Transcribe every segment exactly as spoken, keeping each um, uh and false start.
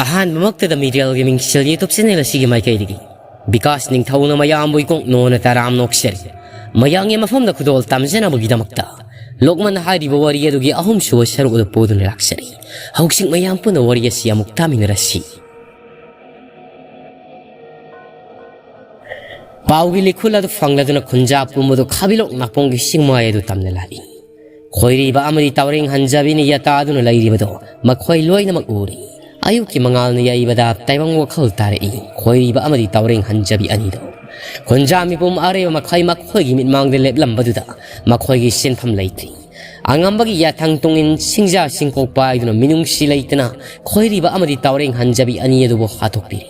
ꯑꯍꯥꯟꯕꯃꯛꯇꯗ ꯃꯤꯔꯦꯜꯒꯤ ꯃꯤꯡꯁꯦꯜ YouTube channel ꯑꯁꯤꯒꯤ ꯃꯥꯏꯀꯩꯗꯒꯤ ꯕꯤꯀꯥꯁ ꯅꯤꯡꯊꯧꯅ ꯃꯌꯥꯝꯕꯨ ꯏꯀꯣꯛ ꯅꯣꯟꯅ ꯇꯔꯥꯝ ꯅꯣꯛꯆꯔꯤ꯫ ꯃꯌꯥꯝꯒꯤ ꯃꯐꯝꯗ ꯈꯨꯗꯣꯜ ꯇꯝꯖꯅꯕꯒꯤꯗꯃꯛꯇ ꯂꯣꯛꯃꯟ ꯍꯥꯏꯔꯤꯕ ꯋꯥꯔꯤ ꯑꯗꯨꯒꯤ ꯑꯍꯨꯝꯁꯨꯕ ꯁꯔꯨꯛ ꯑꯗꯨ ꯄꯨꯗꯨꯅ ꯂꯥꯛꯆꯔꯤ꯫ ꯍꯧꯖꯤꯛ ꯃꯌꯥꯝ ꯄꯨꯟꯅ ꯋꯥꯔꯤ ꯑꯁꯤ ꯑꯃꯨꯛ ꯇꯥꯃꯤꯟꯅꯔꯁꯤ꯫ ꯄꯥꯎꯒꯤ ꯂꯤꯈꯨꯜ ꯑꯗꯨ ꯐꯪꯂꯗꯨꯅ ꯈꯨꯟꯖꯥ ꯄꯨꯝꯕꯗꯨ ꯈꯥꯕꯤꯂꯣꯛ ꯅꯥꯄꯣꯡꯒꯤ ꯆꯤꯡꯃꯥꯏ ꯑꯗꯨ ꯇꯝꯅ ꯂꯥꯛꯏ꯫ ꯈꯣꯏꯔꯤꯕ ꯑꯃꯗꯤ ꯇꯥꯎꯔꯦꯡ ꯍꯟꯖꯕꯤꯅ ꯌꯥꯇꯥꯗꯨꯅ ꯂꯩꯔꯤꯕꯗꯨ ꯃꯈꯣꯏ ꯂꯣꯏꯅꯃꯛ ꯎꯔꯤ꯫ ꯑꯌꯨꯛꯀꯤ ꯃꯉꯥꯜꯅ ꯌꯩꯕꯗ ꯇꯥꯏꯕꯪ ꯋꯥꯈꯜ ꯇꯥꯔꯛꯏ꯫ ꯈꯣꯏꯔꯤꯕ ꯑꯃꯗꯤ ꯇꯥꯎꯔꯦꯡ ꯍꯟꯖꯕꯤ ꯑꯅꯤꯗꯨ ꯈꯨꯟꯖꯥ ꯃꯤꯄꯨꯝ ꯑꯔꯦꯕ ꯃꯈꯩ ꯃꯈꯣꯏꯒꯤ ꯃꯤꯠꯃꯥꯡꯗ ꯂꯦꯞꯂꯝꯕꯗꯨꯗ ꯃꯈꯣꯏꯒꯤ ꯁꯤꯟꯐꯝ ꯂꯩꯇ꯭ꯔꯤ꯫ ꯑꯉꯝꯕꯒꯤ ꯌꯥꯊꯪ ꯇꯨꯡꯏꯟ ꯁꯤꯡꯖꯥ ꯁꯤꯡꯀꯣꯛ ꯄꯥꯏꯗꯨꯅ ꯃꯤꯅꯨꯡꯁꯤ ꯂꯩꯇꯅ ꯈꯣꯏꯔꯤꯕ ꯑꯃꯗꯤ ꯇꯥꯎꯔꯦꯡ ꯍꯟꯖꯕꯤ ꯑꯅꯤ ꯑꯗꯨꯕꯨ ꯍꯥꯠꯇꯣꯛꯄꯤꯔꯤ꯫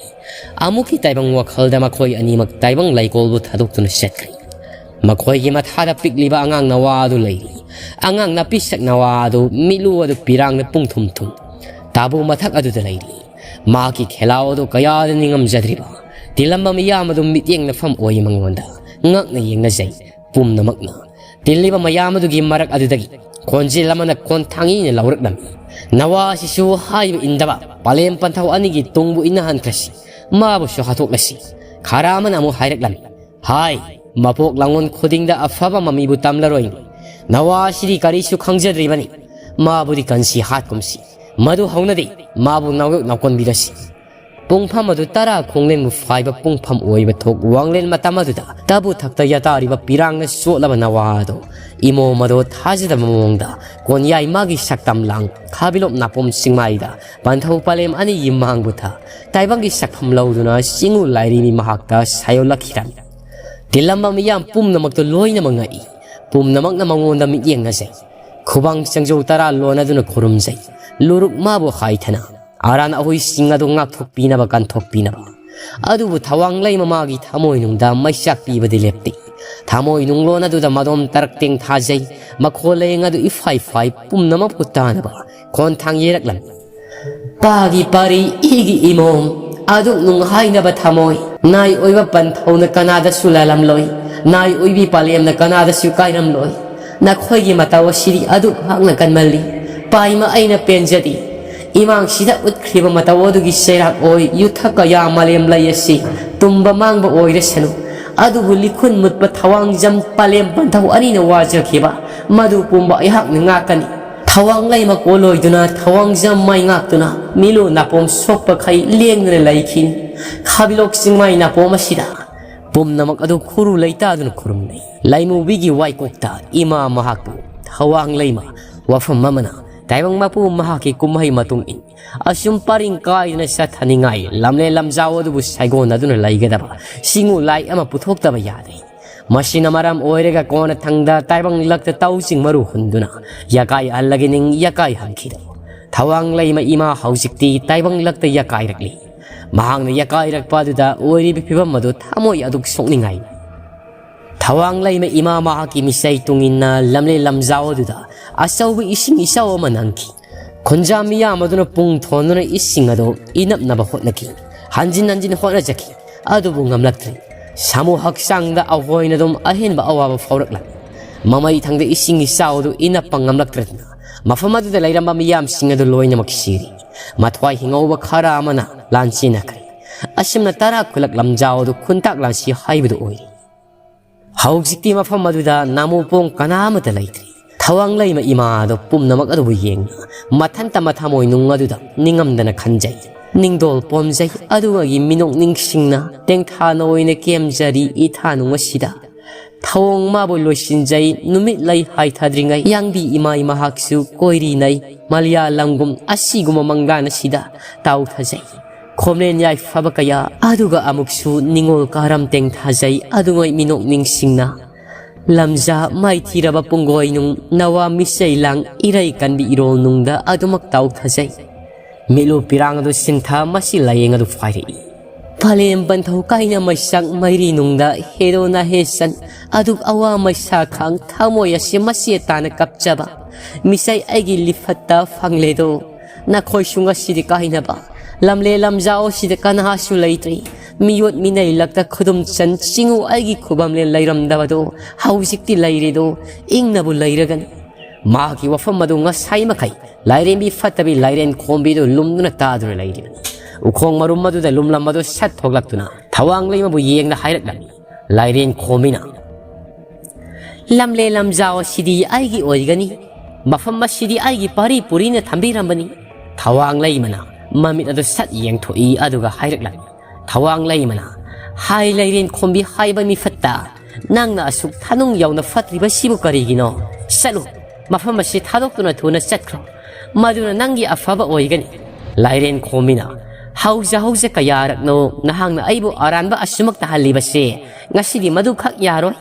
ꯑꯃꯨꯛꯀꯤ ꯇꯥꯏꯕꯪ ꯋꯥꯈꯜꯗ ꯃꯈꯣꯏ ꯑꯅꯤꯃꯛ ꯇꯥꯏꯕꯪ ꯂꯩꯀꯣꯜꯕꯨ ꯊꯥꯗꯣꯛꯇꯨꯅ ꯆꯠꯈ꯭ꯔꯤ꯫ ꯃꯈꯣꯏꯒꯤ ꯃꯊꯥꯗ ꯄꯤꯛꯂꯤꯕ ꯑꯉꯥꯡ ꯅꯋꯥ ꯑꯗꯨ ꯂꯩꯔꯤ꯫ ꯑꯉꯥꯡ ꯅꯥꯄꯤ ꯁꯛ ꯅꯋꯥ ꯑꯗꯨ ꯃꯤꯠꯂꯨ ꯑꯗꯨ ꯄꯤꯔꯥꯡꯅ ꯄꯨꯡ ꯊꯨꯝ ꯊꯨꯝ ꯇꯥꯕꯨ ꯃꯊꯛ ꯑꯗꯨꯗ ꯂꯩꯔꯤ꯫ ꯃꯍꯥꯛꯀꯤ ꯈꯦꯂꯥꯎ ꯑꯗꯨ ꯀꯌꯥꯗ ꯅꯤꯡꯉꯝꯖꯗ꯭ꯔꯤꯕ ꯇꯤꯜꯂꯝꯕ ꯃꯤꯌꯥꯝ ꯑꯗꯨ ꯃꯤꯠꯌꯦꯡ ꯅꯐꯝ ꯑꯣꯏ ꯃꯉꯣꯟꯗ ꯉꯛꯅ ꯌꯦꯡꯅꯖꯩ꯫ ꯄꯨꯝꯅꯃꯛꯅ ꯇꯤꯜꯂꯤꯕ ꯃꯌꯥꯝ ꯑꯗꯨꯒꯤ ꯃꯔꯛ ꯑꯗꯨꯗꯒꯤ ꯈꯣꯟꯖꯦꯜ ꯑꯃꯅ ꯀꯣꯟꯊꯥꯡ ꯏꯅ ꯂꯧꯔꯛꯂꯝꯃꯤ꯫ ꯅꯋꯥ ꯑꯁꯤꯁꯨ ꯍꯥꯏꯕ ꯏꯟꯗꯕ ꯄꯥꯂꯦꯝ ꯄꯟꯊꯧ ꯑꯅꯤꯒꯤ ꯇꯨꯡꯕꯨ ꯏꯟꯅꯍꯟꯈ꯭ꯔꯁꯤ, ꯃꯥꯕꯨꯁꯨ ꯍꯥꯠꯇꯣꯛꯂꯁꯤ꯫ ꯈꯔ ꯑꯃꯅ ꯑꯃꯨꯛ ꯍꯥꯏꯔꯛꯂꯝꯃꯤ, ꯍꯥꯏ, ꯃꯄꯣꯛ ꯂꯥꯡꯉꯣꯟ ꯈꯨꯗꯤꯡꯗ ꯑꯐꯕ ꯃꯃꯤꯕꯨ ꯇꯝꯂꯔꯣꯏꯅꯤ꯫ ꯅꯋꯥ ꯑꯁꯤꯗꯤ ꯀꯔꯤꯁꯨ ꯈꯪꯖꯗ꯭ꯔꯤꯕꯅꯤ꯫ ꯃꯥꯕꯨꯗꯤ ꯀꯟꯁꯤ ꯍꯥꯠꯀꯨꯝꯁꯤ꯫ ꯃꯗꯨ ꯍꯧꯅꯗꯦ꯫ ꯃꯥꯕꯨ ꯅꯥꯎꯌꯣꯛ ꯅꯥꯎꯀꯣꯟꯕꯤꯔꯁꯤ꯫ ꯄꯨꯡꯐꯝ ꯑꯗꯨ ꯇꯔꯥ ꯈꯣꯡꯂꯦꯟꯕꯨ ꯐꯥꯏꯕ ꯄꯨꯡꯐꯝ ꯑꯣꯏꯕ ꯊꯣꯛ ꯋꯥꯡꯂꯦꯟ ꯃꯇꯝ ꯑꯗꯨꯗ ꯇꯕꯨ ꯊꯛꯇ ꯌꯥꯇꯥꯔꯤꯕ ꯄꯤꯔꯥꯡꯅ ꯆꯣꯠꯂꯕ ꯅꯋꯥ ꯑꯗꯨ ꯏꯃꯣꯝ ꯑꯗꯨ ꯊꯥꯖꯗꯕ ꯃꯑꯣꯡꯗ ꯀꯣꯟꯌꯥꯏ ꯃꯥꯒꯤ ꯁꯛꯇꯝ ꯂꯥꯡ ꯈꯥꯕꯤꯂꯣꯞ ꯅꯥꯄꯣꯝ ꯆꯤꯡꯃꯥꯏꯗ ꯄꯟꯊꯧ ꯄꯂꯦꯝ ꯑꯅꯤꯒꯤ ꯃꯥꯡꯕꯨ ꯊꯥ ꯇꯥꯏꯕꯪꯒꯤ ꯁꯛꯐꯝ ꯂꯧꯗꯨꯅ ꯆꯤꯡꯉꯨ ꯂꯥꯏꯔꯤ ꯃꯤ ꯃꯍꯥꯛꯇ ꯁꯥꯏꯌꯣꯜꯂꯛꯈꯤꯔꯝꯃꯤ꯫ ꯇꯤꯜꯂꯝꯕ ꯃꯤꯌꯥꯝ ꯄꯨꯝꯅꯃꯛꯇꯨ ꯂꯣꯏꯅꯃꯛ ꯉꯛꯏ꯫ ꯄꯨꯝꯅꯃꯛꯅ ꯃꯉꯣꯟꯗ ꯃꯤꯠꯌꯦꯡ ꯅꯖꯩ꯫ ꯈꯨꯕꯥꯡ ꯆꯪꯖꯧ ꯇꯔꯥ ꯂꯣꯟꯅꯗꯨꯅ ꯈꯨꯔꯨꯝꯖꯩ꯫ ꯂꯨꯔꯨꯛ ꯃꯥꯕꯨ ꯍꯥꯏꯊꯅ ꯑꯔꯥꯟ ꯑꯍꯣꯏꯁꯤꯡ ꯑꯗꯨ ꯉꯥꯛꯊꯣꯛꯄꯤꯅꯕ ꯀꯟꯊꯣꯛꯄꯤꯅꯕ꯫ ꯑꯗꯨꯕꯨ ꯊꯋꯥꯡ ꯂꯩꯃ ꯃꯥꯒꯤ ꯊꯃꯣꯏꯅꯨꯡꯗ ꯃꯩꯆꯥꯛ ꯄꯤꯕꯗꯤ ꯂꯦꯞꯇꯦ꯫ ꯊꯃꯣꯏ ꯅꯨꯡꯂꯣꯟ ꯑꯗꯨꯗ ꯃꯗꯣꯝ ꯇꯔꯛ ꯇꯦꯡ ꯊꯥꯖꯩ꯫ ꯃꯈꯣꯜꯂꯦꯡ ꯑꯗꯨ ꯏꯐꯥꯏ ꯐꯥꯏ ꯄꯨꯝꯅꯃꯛꯄꯨ ꯇꯥꯅꯕ ꯈꯣꯟꯊꯥꯡ ꯌꯩꯔꯛꯂꯝꯃꯤ꯫ ꯄꯥꯒꯤ ꯄꯥꯔꯤ ꯏꯒꯤ ꯏꯃꯣꯝ ꯑꯗꯨꯛ ꯅꯨꯡꯍꯥꯏꯅꯕ ꯊꯃꯣꯏ ꯅꯥꯏ ꯑꯣꯏꯕ ꯄꯟꯊꯧꯅ ꯀꯅꯥꯗꯁꯨ ꯂꯥꯜꯂꯝꯂꯣꯏ꯫ ꯅꯥꯏ ꯑꯣꯏꯕꯤ ꯄꯥꯂꯦꯝꯅ ꯀꯅꯥꯗꯁꯨ ꯀꯥꯏꯔꯝꯂꯣꯏ꯫ ꯅꯈꯣꯏꯒꯤ ꯃꯇꯧ ꯑꯁꯤꯗꯤ ꯑꯗꯨꯛ ꯍꯛꯅ ꯀꯟꯃꯜꯂꯤ꯫ ꯄꯥꯏꯃ ꯑꯩꯅ ꯄꯦꯟꯖꯗꯦ꯫ ꯏꯃꯥꯡꯁꯤꯗ ꯎꯠꯈ꯭ꯔꯤꯕ ꯃꯇꯧ ꯑꯗꯨꯒꯤ ꯆꯩꯔꯥꯛ ꯑꯣꯏ, ꯌꯨꯊꯛ ꯀꯌꯥ ꯃꯥꯂꯦꯝ ꯂꯩ ꯑꯁꯤ ꯇꯨꯝꯕ ꯃꯥꯡꯕ ꯑꯣꯏꯔꯁꯅꯨ꯫ ꯑꯗꯨꯕꯨ ꯂꯤꯈꯨꯟ ꯃꯨꯠꯄ ꯊꯋꯥꯡꯖꯝ ꯄꯂꯦꯝ ꯄꯟꯊꯧ ꯑꯅꯤꯅ ꯋꯥꯖꯈꯤꯕ ꯃꯗꯨ ꯄꯨꯝꯕ ꯑꯩꯍꯥꯛꯅ ꯉꯥꯛꯀꯅꯤ꯫ ꯊꯋꯥꯡ ꯂꯩꯃ ꯀꯣꯜꯂꯣꯏꯗꯨꯅ ꯊꯋꯥꯡꯖꯝ ꯃꯥꯏ ꯉꯥꯛꯇꯨꯅ ꯃꯤꯂꯨ ꯅꯥꯄꯣꯝ ꯁꯣꯛꯄꯈꯩ ꯂꯦꯡꯗꯅ ꯂꯩꯈꯤꯅꯤ꯫ ꯈꯥꯕꯤꯂꯣꯛ ꯆꯤꯡꯃꯥꯏ ꯅꯥꯄꯣꯝ ꯑꯁꯤꯗ ꯄꯨꯝꯅꯃꯛ ꯑꯗꯨ ꯈꯨꯔꯨ ꯂꯩꯇꯥꯗꯨꯅ ꯈꯨꯔꯨꯝꯅꯩ꯫ ꯂꯥꯏꯃꯨꯕꯤꯒꯤ ꯋꯥꯏꯀꯣꯛꯇ ꯏꯃꯥ ꯃꯍꯥꯛꯄꯨ ꯊꯋꯥꯡ ꯂꯩꯃ ꯋꯥꯐꯝ ꯑꯃꯅ ꯇꯥꯏꯕꯪ ꯃꯄꯨ ꯃꯍꯥꯛꯀꯤ ꯀꯨꯝꯍꯩ ꯃꯇꯨꯡ ꯏꯟ ꯑꯁꯨꯝ ꯄꯔꯤꯡ ꯀꯥꯏꯗꯅ ꯆꯠꯊꯅꯤꯡꯉꯥꯏ ꯂꯝꯂꯦꯟ ꯂꯝꯖꯥꯎ ꯑꯗꯨꯕꯨ ꯁꯥꯏꯒꯣꯟꯅꯗꯨꯅ ꯂꯩꯒꯗꯕ ꯁꯤꯡꯉꯨ ꯂꯥꯏ ꯑꯃ ꯄꯨꯊꯣꯛꯇꯕ ꯌꯥꯗꯦ꯫ ꯃꯁꯤꯅ ꯃꯔꯝ ꯑꯣꯏꯔꯒ ꯀꯣꯟꯅꯊꯪꯗ ꯇꯥꯏꯕꯪꯂꯛꯇ ꯇꯧ ꯆꯤꯡ ꯃꯔꯨ ꯍꯨꯟꯗꯨꯅ ꯌꯥꯀꯥꯏ ꯑꯍꯜꯂꯒꯤ ꯅꯤꯡ ꯌꯥꯀꯥꯏ ꯍꯟꯈꯤꯗꯣ꯫ ꯊꯋꯥꯡ ꯂꯩꯃ ꯏꯃꯥ ꯍꯧꯖꯤꯛꯇꯤ ꯇꯥꯏꯕꯪꯂꯛꯇ ꯌꯥꯀꯥꯏꯔꯛꯂꯤ꯫ ꯃꯍꯥꯛꯅ ꯌꯥꯀꯥꯏꯔꯛꯄ ꯑꯗꯨꯗ ꯑꯣꯏꯔꯤꯕ ꯐꯤꯕꯝ ꯑꯗꯨ ꯊꯃꯣꯏ ꯑꯗꯨꯛ ꯁꯣꯛꯅꯤꯡꯉꯥꯏ꯫ ꯊꯋꯥꯡ ꯂꯩꯃ ꯏꯃꯥ ꯃꯍꯥꯛꯀꯤ ꯃꯤꯁꯩ ꯇꯨꯡꯏꯟꯅ ꯂꯝꯂꯦꯟ ꯂꯝꯖꯥꯎ ꯑꯗꯨꯗ ꯑꯆꯧꯕ ꯏꯁꯤꯡ ꯏꯆꯥꯎ ꯑꯃ ꯅꯪꯈꯤ꯫ ꯈꯨꯟꯖꯥ ꯃꯤꯌꯥꯝ ꯑꯗꯨꯅ ꯄꯨꯡ ꯊꯣꯟꯗꯨꯅ ꯏꯁꯤꯡ ꯑꯗꯨ ꯏꯅꯞꯅꯕ ꯍꯣꯠꯅꯈꯤ꯫ ꯍꯟꯖꯤꯟ ꯍꯟꯖꯤꯟ ꯍꯣꯠꯅꯖꯈꯤ, ꯑꯗꯨꯕꯨ ꯉꯝꯂꯛꯇ꯭ꯔꯦ꯫ ꯁꯥꯃꯨ ꯍꯛꯆꯥꯡꯗ ꯑꯍꯣꯏꯅ ꯑꯗꯨꯝ ꯑꯍꯦꯟꯕ ꯑꯋꯥꯕ ꯐꯥꯎꯔꯛꯂꯝꯃꯤ꯫ ꯃꯃꯩ ꯊꯪꯗ ꯏꯁꯤꯡ ꯏꯆꯥꯎ ꯑꯗꯨ ꯏꯅꯞꯄ ꯉꯝꯂꯛꯇ꯭ꯔꯗꯨꯅ ꯃꯐꯝ ꯑꯗꯨꯗ ꯂꯩꯔꯝꯕ ꯃꯤꯌꯥꯝꯁꯤꯡ ꯑꯗꯨ ꯂꯣꯏꯅꯃꯛ ꯁꯤꯔꯤ꯫ ꯃꯊ꯭ꯋꯥꯏ ꯍꯤꯡꯍꯧꯕ ꯈꯔ ꯑꯃꯅ ꯂꯥꯟ ꯆꯦꯟꯅꯈ꯭ꯔꯦ꯫ ꯑꯁꯨꯝꯅ ꯇꯔꯥ ꯈꯨꯂꯛ ꯂꯝꯖꯥꯎ ꯑꯗꯨ ꯈꯨꯟꯇꯥꯛ ꯂꯥꯟꯁꯤ ꯍꯥꯏꯕꯗꯨ ꯑꯣꯏꯔꯤ꯫ ꯍꯧꯖꯤꯛꯇꯤ ꯃꯐꯝ ꯑꯗꯨꯗ ꯅꯥꯃꯨꯄꯣꯡ ꯀꯅꯥ ꯑꯃꯠꯇ ꯂꯩꯇ꯭ꯔꯤ꯫ ꯊꯋꯥꯡ ꯂꯩꯃ ꯏꯃꯥ ꯑꯗꯨ ꯄꯨꯝꯅꯃꯛ ꯑꯗꯨꯕꯨ ꯌꯦꯡꯅ ꯃꯊꯟꯇ ꯃꯊꯃꯣꯏ ꯅꯨꯡ ꯑꯗꯨꯗ ꯅꯤꯡꯉꯝꯗꯅ ꯈꯟꯖꯩ꯫ ꯅꯤꯡꯗꯣꯜ ꯄꯣꯝꯖꯩ꯫ ꯑꯗꯨꯒꯤ ꯃꯤꯅꯣꯛ ꯅꯤꯡꯁꯤꯡꯅ ꯇꯦꯡꯊꯥꯅ ꯑꯣꯏꯅ ꯀꯦꯝꯖꯔꯤ ꯏꯊꯥ ꯅꯨꯡ ꯑꯁꯤꯗ꯫ ꯊꯧꯑꯣꯡ ꯃꯥꯕꯨ ꯂꯣꯏꯁꯤꯟꯖꯩ, ꯅꯨꯃꯤꯠ ꯂꯩ ꯍꯥꯏꯊꯗ꯭ꯔꯤꯉꯩ ꯌꯥꯡꯕꯤ ꯏꯃꯥꯏ ꯃꯍꯥꯛꯁꯨ ꯀꯣꯏꯔꯤꯅꯩ꯫ ꯃꯂꯤꯌꯥ ꯂꯝꯒꯨꯝ ꯑꯁꯤꯒꯨꯝꯕ ꯃꯪꯂꯥꯟ ꯑꯁꯤꯗ ꯇꯥꯎꯊꯖꯩ꯫ ꯈꯣꯝꯂꯦꯟ ꯌꯥꯏꯐꯕ ꯀꯌꯥ ꯑꯗꯨꯒ ꯑꯃꯨꯛꯁꯨ ꯅꯤꯡꯉꯣꯜ ꯀꯥꯔꯝ ꯇꯦꯡꯊꯥꯖꯩ ꯑꯗꯨꯉꯩ ꯃꯤꯅꯣꯛ ꯅꯤꯡꯁꯤꯡꯅ꯫ ꯂꯝꯖꯥ ꯃꯥꯏꯊꯤꯔꯕ ꯄꯨꯡꯒꯣꯏ ꯅꯨꯡ ꯅꯋꯥ ꯃꯤꯆꯩ ꯂꯥꯡ ꯏꯔꯩ ꯀꯟꯕꯤ ꯏꯔꯣꯜ ꯅꯨꯡꯗ ꯑꯗꯨꯃꯛ ꯇꯥꯎꯊꯖꯩ꯫ ꯃꯤꯠꯂꯨ ꯄꯤꯔꯥꯡ ꯑꯗꯨ ꯁꯤꯟꯊ ꯃꯁꯤ ꯂꯥꯌꯦꯡ ꯑꯗꯨ ꯐꯥꯏꯔꯛꯏ꯫ ꯄꯂꯦꯝ ꯄꯟꯊꯧ ꯀꯥꯏꯅ ꯃꯩꯁꯛ ꯃꯩꯔꯤ ꯅꯨꯡꯗ ꯍꯦꯔꯣ ꯅꯍꯦꯁꯟ ꯑꯗꯨꯛ ꯑꯋꯥ ꯃꯩꯁꯥ ꯈꯥꯡ ꯊꯃꯣꯏ ꯑꯁꯤ ꯃꯁꯤ ꯇꯥꯅ ꯀꯞꯆꯕ꯫ ꯃꯤꯁꯩ ꯑꯩꯒꯤ ꯂꯤꯐꯠꯇ ꯐꯪꯂꯦꯗꯣ꯫ ꯅꯈꯣꯏꯁꯨ ꯉꯁꯤꯗꯤ ꯀꯥꯏꯅꯕ ꯂꯝꯂꯦ ꯂꯝꯖꯥꯎ ꯑꯁꯤꯗ ꯀꯅꯥꯁꯨ ꯂꯩꯇ꯭ꯔꯤ꯫ ꯃꯤꯌꯣꯠ ꯃꯤꯅꯩ ꯂꯛꯇ ꯈꯨꯗꯨꯝ ꯆꯟ ꯆꯤꯡꯉꯨ ꯑꯩꯒꯤ ꯈꯨꯕꯝꯂꯦ ꯂꯩꯔꯝꯗꯕꯗꯣ ꯍꯧꯖꯤꯛꯇꯤ ꯂꯩꯔꯦꯗꯣ꯫ ꯏꯪꯅꯕꯨ ꯂꯩꯔꯒꯅꯤ꯫ ꯃꯍꯥꯛꯀꯤ ꯋꯥꯐꯝ ꯑꯗꯨ ꯉꯁꯥꯏ ꯃꯈꯩ ꯂꯥꯏꯔꯦꯝꯕꯤ ꯐꯠꯇꯕꯤ ꯂꯥꯏꯔꯦꯟ ꯈꯣꯝꯕꯤꯗꯨ ꯂꯨꯝꯗꯨꯅ ꯇꯥꯗꯨꯅ ꯂꯩꯔꯤꯕꯅꯤ꯫ ꯎꯈꯣꯡ ꯃꯔꯨꯝ ꯑꯗꯨꯗ ꯂꯨꯝꯂꯝꯕꯗꯨ ꯁꯠ ꯊꯣꯛꯂꯛꯇꯨꯅ ꯊꯋꯥꯡ ꯂꯩꯃꯕꯨ ꯌꯦꯡꯅ ꯍꯥꯏꯔꯛꯂꯝꯃꯤ꯫ ꯂꯥꯏꯔꯦꯟ ꯈꯣꯝꯕꯤꯅ, "ꯂꯝꯂꯦ ꯂꯝꯖꯥꯎ ꯑꯁꯤꯗꯤ ꯑꯩꯒꯤ ꯑꯣꯏꯒꯅꯤ, ꯃꯐꯝ ꯑꯁꯤꯗꯤ ꯑꯩꯒꯤ ꯄꯥꯔꯤ ꯄꯨꯔꯤꯅ ꯊꯝꯕꯤꯔꯝꯕꯅꯤ"꯫ ꯊꯋꯥꯡ ꯂꯩꯃꯅ ꯃꯃꯤꯠ ꯑꯗꯨ ꯁꯠ ꯌꯦꯡꯊꯣꯛꯏ, ꯑꯗꯨꯒ ꯍꯥꯏꯔꯛꯂꯝꯃꯤ꯫ ꯊꯋꯥꯡ ꯂꯩꯃꯅ, "ꯍꯥꯏ ꯂꯩꯔꯦꯟ ꯈꯣꯝꯕꯤ ꯍꯥꯏꯕ ꯃꯤꯐꯠꯇ, ꯅꯪꯅ ꯑꯁꯨꯛ ꯊꯥꯅꯨꯡ ꯌꯥꯎꯅ ꯐꯠꯇ꯭ꯔꯤꯕꯁꯤꯕꯨ ꯀꯔꯤꯒꯤꯅꯣ? ꯆꯠꯂꯨ, ꯃꯐꯝ ꯑꯁꯤ ꯊꯥꯗꯣꯛꯇꯨꯅ ꯊꯨꯅ ꯆꯠꯈ꯭ꯔꯣ, ꯃꯗꯨꯅ ꯅꯪꯒꯤ ꯑꯐꯕ ꯑꯣꯏꯒꯅꯤ"꯫ ꯂꯥꯏꯔꯦꯟ ꯈꯣꯝꯕꯤꯅ, "ꯍꯧꯖ ꯍꯧꯖ ꯀꯌꯥꯔꯛꯅꯣ ꯅꯍꯥꯛꯅ ꯑꯩꯕꯨ ꯑꯔꯥꯟꯕ ꯑꯁꯨꯃꯛ ꯇꯥꯍꯜꯂꯤꯕꯁꯦ? ꯉꯁꯤꯗꯤ ꯃꯗꯨꯈꯛ ꯌꯥꯔꯣꯏ꯫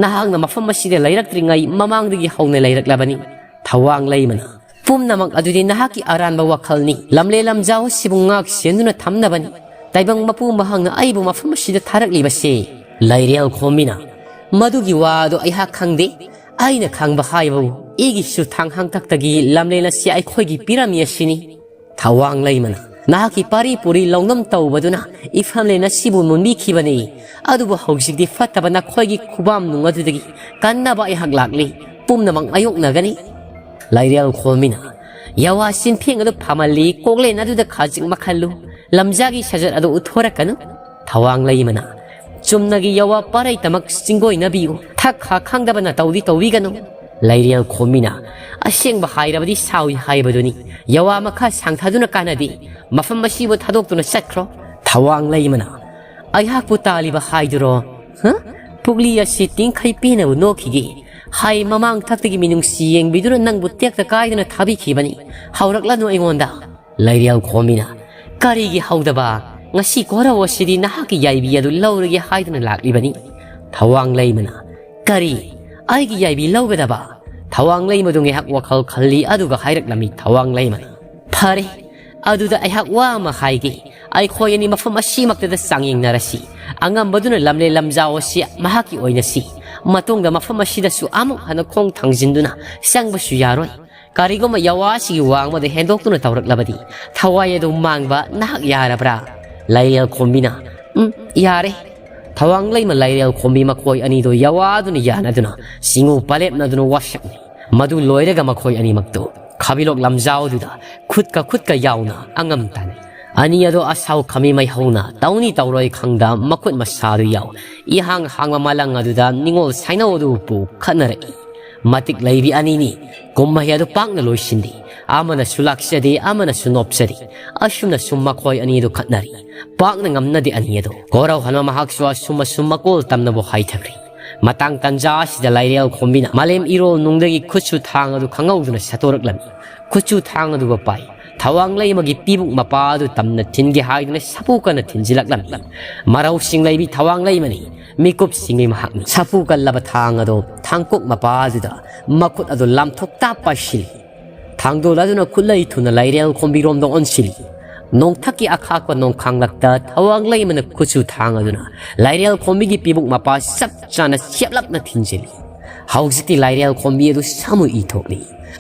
ꯅꯍꯥꯛꯅ ꯃꯐꯝ ꯑꯁꯤꯗ ꯂꯩꯔꯛꯇ꯭ꯔꯤꯉꯩ ꯃꯃꯥꯡꯗꯒꯤ ꯍꯧꯅ ꯂꯩꯔꯛꯂꯕꯅꯤ"꯫ ꯊꯋꯥꯡ ꯂꯩꯃꯅ, "ꯄꯨꯝꯅꯃꯛ ꯑꯗꯨꯗꯤ ꯅꯍꯥꯛꯀꯤ ꯑꯔꯥꯟꯕ ꯋꯥꯈꯜꯅꯤ꯫ ꯂꯝꯂꯦ ꯂꯝꯖꯥꯎ ꯑꯁꯤꯕꯨ ꯉꯥꯛ ꯁꯦꯟꯗꯨꯅ ꯊꯝꯅꯕꯅꯤ꯫ ꯇꯥꯏꯕꯪ ꯃꯄꯨ ꯃꯍꯥꯛꯅ ꯑꯩꯕꯨ ꯃꯐꯝ ꯑꯁꯤꯗ ꯊꯥꯔꯛꯂꯤꯕꯁꯦ"꯫ ꯂꯩꯔꯦꯜ ꯈꯣꯝꯕꯤꯅ, "ꯃꯗꯨꯒꯤ ꯋꯥꯗꯣ ꯑꯩꯍꯥꯛ ꯈꯪꯗꯦ꯫ ꯑꯩꯅ ꯈꯪꯕ ꯍꯥꯏꯕꯕꯨ ꯏꯒꯤꯁꯨ ꯊꯥꯡ ꯍꯥꯡꯇꯛꯇꯒꯤ ꯂꯝꯂꯦꯟ ꯑꯁꯤ ꯑꯩꯈꯣꯏꯒꯤ ꯄꯤꯔꯝꯃꯤ ꯑꯁꯤꯅꯤ"꯫ ꯊꯋꯥꯡ ꯂꯩꯃꯅ, "ꯅꯍꯥꯛꯀꯤ ꯄꯥꯔꯤ ꯄꯨꯔꯤ ꯂꯧꯅꯝ ꯇꯧꯕꯗꯨꯅ ꯏꯐꯝꯂꯦꯟ ꯑꯁꯤꯕꯨ ꯃꯨꯟꯕꯤꯈꯤꯕꯅꯤ꯫ ꯑꯗꯨꯕꯨ ꯍꯧꯖꯤꯛꯇꯤ ꯐꯠꯇꯕ ꯅꯈꯣꯏꯒꯤ ꯈꯨꯕꯥꯝ ꯅꯨꯡ ꯑꯗꯨꯗꯒꯤ ꯀꯟꯅꯕ ꯑꯩꯍꯥꯛ ꯂꯥꯛꯂꯤ꯫ ꯄꯨꯝꯅꯃꯛ ꯃꯥꯌꯣꯛꯅꯒꯅꯤ"꯫ ꯂꯩꯔꯦꯜ ꯈꯣꯝꯕꯤꯅ, "ꯌꯥꯋꯥ ꯆꯤꯟꯐꯦꯡ ꯑꯗꯨ ꯐꯝꯍꯜꯂꯤ, ꯀꯣꯛꯂꯦꯟ ꯑꯗꯨꯗ ꯈꯥꯖꯤꯛ ꯃꯈꯜꯂꯨ, ꯂꯝꯖꯥꯒꯤ ꯁꯖꯠ ꯑꯗꯨ ꯎꯠꯊꯣꯔꯛꯀꯅꯨ"꯫ ꯊꯋꯥꯡ ꯂꯩꯃꯅ, "ꯆꯨꯝꯅꯒꯤ ꯌꯥꯋꯥ ꯄꯥꯔꯩꯇꯃꯛ ꯆꯤꯡꯒꯣꯏꯅꯕꯤꯌꯨ, ꯊꯛ ꯈꯥ ꯈꯪꯗꯕꯅ ꯇꯧꯗꯤ ꯇꯧꯕꯤꯒꯅꯨ"꯫ ꯂꯩꯔꯦꯜ ꯈꯣꯝꯕꯤꯅ, "ꯑꯁꯦꯡꯕ ꯍꯥꯏꯔꯕꯗꯤ ꯁꯥꯎꯏ ꯍꯥꯏꯕꯗꯨꯅꯤ꯫ ꯌꯥꯋꯥ ꯃꯈꯥ ꯁꯥꯡꯊꯗꯨꯅ ꯀꯥꯟꯅꯗꯦ꯫ ꯃꯐꯝ ꯑꯁꯤꯕꯨ ꯊꯥꯗꯣꯛꯇꯨꯅ ꯆꯠꯈ꯭ꯔꯣ"꯫ ꯊꯋꯥꯡ ꯂꯩꯃꯅ, "ꯑꯩꯍꯥꯛꯄꯨ ꯇꯥꯜꯂꯤꯕ ꯍꯥꯏꯗꯨꯔꯣ? ꯍ? ꯄꯨꯛꯂꯤ ꯑꯁꯤ ꯇꯤꯡꯈꯩ ꯄꯦꯟꯅꯕꯨ ꯅꯣꯛꯈꯤꯒꯦ꯫ ꯍꯥꯏ ꯃꯃꯥꯡ ꯊꯛꯇꯒꯤ ꯃꯤꯅꯨꯡꯁꯤ ꯌꯦꯡꯕꯤꯗꯨꯅ ꯅꯪꯕꯨ ꯇꯦꯛꯇ ꯀꯥꯏꯗꯅ ꯊꯥꯕꯤꯈꯤꯕꯅꯤ꯫ ꯍꯧꯔꯛꯂꯅꯨ ꯑꯩꯉꯣꯟꯗ"꯫ ꯂꯩꯔꯦꯜ ꯈꯣꯝꯕꯤꯅ, "ꯀꯔꯤꯒꯤ ꯍꯧꯗꯕ? ꯉꯁꯤ ꯀꯣꯔꯧ ꯑꯁꯤꯗꯤ ꯅꯍꯥꯛꯀꯤ ꯌꯥꯏꯕꯤ ꯑꯗꯨ ꯂꯧꯔꯒꯦ ꯍꯥꯏꯗꯨꯅ ꯂꯥꯛꯂꯤꯕꯅꯤ"꯫ ꯊꯋꯥꯡ ꯂꯩꯃꯅ, "ꯀꯔꯤ? ꯑꯩꯒꯤ ꯌꯥꯏꯕꯤ ꯂꯧꯒꯗꯕ?" ꯊꯋꯥꯡ ꯂꯩꯃꯗꯨ ꯉꯥꯏꯍꯥꯛ ꯋꯥꯈꯜ ꯈꯜꯂꯤ, ꯑꯗꯨꯒ ꯍꯥꯏꯔꯛꯂꯝꯃꯤ ꯊꯋꯥꯡ ꯂꯩꯃꯅ, "ꯐꯔꯦ, ꯑꯗꯨꯗ ꯑꯩꯍꯥꯛ ꯋꯥ ꯑꯃ ꯍꯥꯏꯒꯦ꯫ ꯑꯩꯈꯣꯏ ꯑꯅꯤ ꯃꯐꯝ ꯑꯁꯤꯃꯛꯇꯗ ꯆꯥꯡꯌꯦꯡꯅꯔꯁꯤ꯫ ꯑꯉꯝꯕꯗꯨꯅ ꯂꯝꯂꯦ ꯂꯝꯖꯥꯎ ꯑꯁꯤ ꯃꯍꯥꯛꯀꯤ ꯑꯣꯏꯅꯁꯤ꯫ ꯃꯇꯨꯡꯗ ꯃꯐꯝ ꯑꯁꯤꯗꯁꯨ ꯑꯃꯨꯛ ꯍꯟꯅ ꯈꯣꯡ ꯊꯥꯡꯖꯤꯟꯗꯨꯅ ꯆꯪꯕꯁꯨ ꯌꯥꯔꯣꯏ꯫ ꯀꯔꯤꯒꯨꯝꯕ ꯌꯥꯋꯥꯁꯤꯒꯤ ꯋꯥꯡꯃꯗ ꯍꯦꯟꯗꯣꯛꯇꯨꯅ ꯇꯧꯔꯛꯂꯕꯗꯤ ꯊꯋꯥꯏ ꯑꯗꯨ ꯃꯥꯡꯕ ꯅꯍꯥꯛ ꯌꯥꯔꯕ꯭ꯔꯥ?" ꯂꯩꯔꯦꯜ ꯈꯣꯝꯕꯤꯅ, "ꯎꯝ, ꯌꯥꯔꯦ"꯫ ꯊꯋꯥꯡ ꯂꯩꯃ ꯂꯩꯔꯦꯜ ꯈꯣꯝꯕꯤ ꯃꯈꯣꯏ ꯑꯅꯤꯗꯨ ꯌꯥꯋꯥꯗꯨꯅ ꯌꯥꯅꯗꯨꯅ ꯆꯤꯡꯉꯨ ꯄꯂꯦꯞꯅꯗꯨꯅ ꯋꯥꯁꯛꯅꯩ꯫ ꯃꯗꯨ ꯂꯣꯏꯔꯒ ꯃꯈꯣꯏ ꯑꯅꯤꯃꯛꯇꯨ ꯈꯥꯕꯤꯂꯣꯛ ꯂꯝꯖꯥꯎꯗꯨꯗ ꯈꯨꯠꯀ ꯈꯨꯠꯀ ꯌꯥꯎꯅ ꯑꯉꯝ ꯇꯥꯟꯅꯩ꯫ ꯑꯅꯤ ꯑꯗꯣ ꯑꯁꯥꯎ ꯈꯥꯃꯤ ꯃꯩꯍꯧꯅ ꯇꯧꯅꯤ ꯇꯧꯔꯣꯏ ꯈꯪꯗ ꯃꯈꯨꯠ ꯃꯁꯥꯗꯨ ꯌꯥꯎ ꯏꯍꯥꯡ ꯍꯥꯡꯕ ꯃꯂꯪ ꯑꯗꯨꯗ ꯅꯤꯉꯣꯜ ꯁꯥꯏꯅꯧ ꯑꯗꯨꯕꯨ ꯈꯠꯅꯔꯛꯏ꯫ ꯃꯇꯤꯛ ꯂꯩꯕꯤ ꯑꯅꯤꯅꯤ꯫ ꯀꯨꯝꯍꯩ ꯑꯗꯨ ꯄꯥꯛꯅ ꯂꯣꯏꯁꯤꯟꯗꯦ꯫ ꯑꯃꯅꯁꯨ ꯂꯥꯛꯆꯗꯦ, ꯑꯃꯅꯁꯨ ꯅꯣꯞꯆꯗꯦ꯫ ꯑꯁꯨꯝꯅꯁꯨꯝ ꯃꯈꯣꯏ ꯑꯅꯤꯗꯨ ꯈꯠꯅꯔꯤ꯫ ꯄꯥꯛꯅ ꯉꯝꯅꯗꯦ ꯑꯅꯤ ꯑꯗꯨ꯫ ꯀꯣꯔꯧꯍꯟꯕ ꯃꯍꯥꯛꯁꯨ ꯑꯁꯨꯝ ꯑꯁꯨꯝ ꯃꯀꯣꯜ ꯇꯝꯅꯕ ꯍꯥꯏꯊꯈ꯭ꯔꯦ꯫ ꯃꯇꯥꯡ ꯇꯟꯖꯥ ꯑꯁꯤꯗ ꯂꯥꯏꯔꯦꯜ ꯈꯣꯝꯕꯤꯅ ꯃꯥꯂꯦꯝ ꯏꯔꯣꯜ ꯅꯨꯡꯗꯒꯤ ꯈꯨꯠꯁꯨ ꯊꯥꯡ ꯑꯗꯨ ꯈꯪꯍꯧꯗꯨꯅ ꯁꯠꯇꯣꯔꯛꯂꯝꯃꯤ꯫ ꯈꯨꯠꯁꯨ ꯊꯥꯡ ꯑꯗꯨꯒ ꯄꯥꯏ ꯊꯋꯥꯡ ꯂꯩꯃꯒꯤ ꯄꯤꯕꯨꯛ ꯃꯄꯥ ꯑꯗꯨ ꯇꯝꯅ ꯊꯤꯟꯒꯦ ꯍꯥꯏꯗꯨꯅ ꯁꯥꯐꯨ ꯀꯟꯅ ꯊꯤꯟꯖꯤꯜꯂꯛꯂꯝꯃꯤ꯫ ꯃꯔꯧꯁꯤꯡ ꯂꯩꯕꯤ ꯊꯋꯥꯡ ꯂꯩꯃꯅꯤ꯫ ꯃꯤꯀꯨꯞ ꯁꯤꯡꯂꯤ ꯃꯍꯥꯛꯅꯤ꯫ ꯁꯥꯐꯨ ꯀꯜꯂꯕ ꯊꯥꯡ ꯑꯗꯨ ꯊꯥꯡꯀꯣꯛ ꯃꯄꯥ ꯑꯗꯨꯗ ꯃꯈꯨꯠ ꯑꯗꯨ ꯂꯥꯝꯊꯣꯛꯇ ꯄꯥꯏꯁꯤꯜꯂꯤ꯫ ꯊꯥꯡꯗꯣꯜ ꯑꯗꯨꯅ ꯈꯨꯠꯂꯩ ꯊꯨꯅ ꯂꯥꯏꯔꯦꯜ ꯈꯣꯝꯕꯤꯔꯣꯝꯗ ꯑꯣꯟꯁꯤꯜꯂꯤ꯫ ꯅꯣꯡꯊꯛꯀꯤ ꯑꯈꯥꯛꯄ ꯅꯣꯡꯈꯥꯡꯂꯛꯇ ꯊꯋꯥꯡ ꯂꯩꯃꯅ ꯈꯨꯠꯁꯨ ꯊꯥꯡ ꯑꯗꯨꯅ ꯂꯥꯏꯔꯦꯜ ꯈꯣꯝꯕꯤꯒꯤ ꯄꯤꯕꯨꯛ ꯃꯄꯥ ꯆꯞ ꯆꯥꯅ ꯆꯦꯞꯂꯞꯅ ꯊꯤꯟꯖꯤꯜꯂꯤ꯫ ꯍꯧꯖꯤꯛꯇꯤ ꯂꯥꯏꯔꯦꯜ ꯈꯣꯝꯕꯤ ꯑꯗꯨ ꯁꯥꯃꯨ ꯏ ꯊꯣꯛꯂꯤ꯫